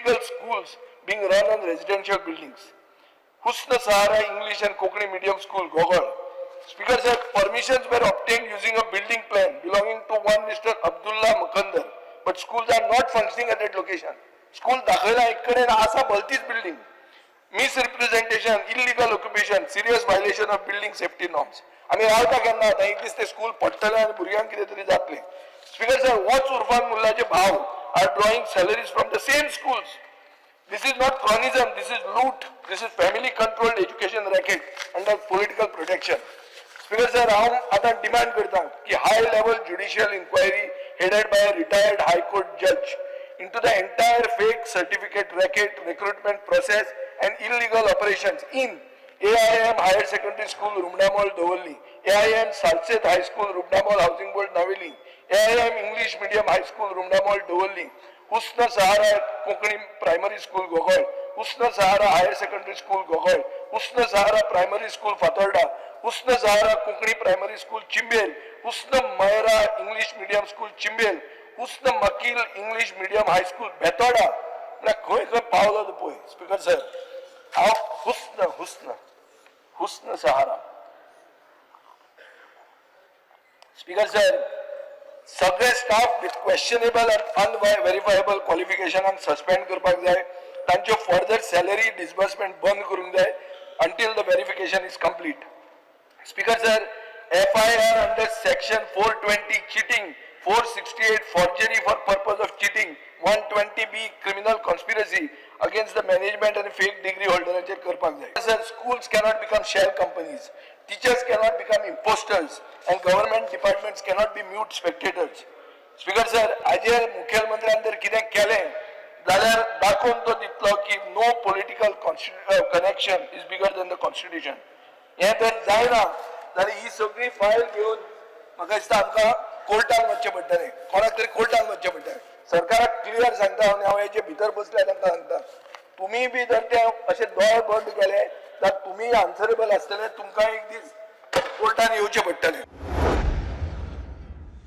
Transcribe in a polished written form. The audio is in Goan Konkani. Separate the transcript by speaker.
Speaker 1: illegal schools being run on residential buildings. Husna Sahara English and Konkani Medium School, Gogol. Speaker sir, permissions were obtained using a building plan belonging to one Mr. Abdullah Makandar, but schools are not functioning at that location. School दाखयला एक कडेन आसा भलतीच building. Misrepresentation, illegal occupation, serious violation of building safety norms. आमी रावता केन्ना आतां एक दीस ते स्कूल पडटलें आनी भुरग्यांक कितें तरी जातलें. स्पीकर सर, होच उर्फान मुल्लाचे भाव are drawing salaries from the same schools. This is not cronyism, this is loot. This is family controlled education racket under political protection. Speaker sir, हांव आतां डिमांड करता की high level judicial inquiry headed by a retired High Court judge into the entire fake certificate racket, recruitment process and illegal operations in AIM Higher Secondary School, Rumdamol, Davorlim, AIM Salcete High School, Rumdamol Housing Board, Navelim, AIM English Medium High School, Rumdamol, Davorlim, Husna Sahara Konkani Primary School, Gogol, Husna Sahara Higher Secondary School, Gogol, Husna Sahara Primary School, Fatorda, Husna Sahara Konkani Primary School, Chimbel, Husna Myra English Medium School, Chimbel, Husna Makil English Medium High School, Betorda. म्हळ्यार खंय खंय पावलो तो पळय. स्पीकर सर, हांव हुस्न हुस्न हुस्न सहारा. स्पीकर सर, सगळे स्टाफ विथ क्वेश्चनेबल आनी अनव्हेरीफायबल क्वॉलिफिकेशनाक सस्पेंड करपाक जाय. तांच्यो फर्दर सॅलरी डिसबर्समेंट बंद करूंक जाय until the verification is complete. Speaker sir, FIR under section 420 cheating, 468 forgery for purpose of cheating, 120B criminal conspiracy against the management and fake degree holder करपाक जाय. Sir, schools cannot become shell companies, teachers cannot become imposters and government departments cannot be mute spectators. Speaker sir, हाजेर मुखेलमंत्र्यान जर कितें केलें जाल्यार दाखोवन तो दितलो की no political connection is bigger than the constitution. हें जर जायना जाल्यार ही सगळी फायल घेवन म्हाका दिसता आमकां कोर्टान वचचें पडटलें, कोणाक तरी कोर्टान वचचें पडटलें. सरकाराक क्लियर सांगता आनी हांव हेजे भितर बसल्या तांकां सांगता, तुमी बी जर ते अशे दोळे बंद केले जाल्यार तुमी आन्सरेबल आसतले. तुमकां एक दीस कोर्टान येवचें पडटलें.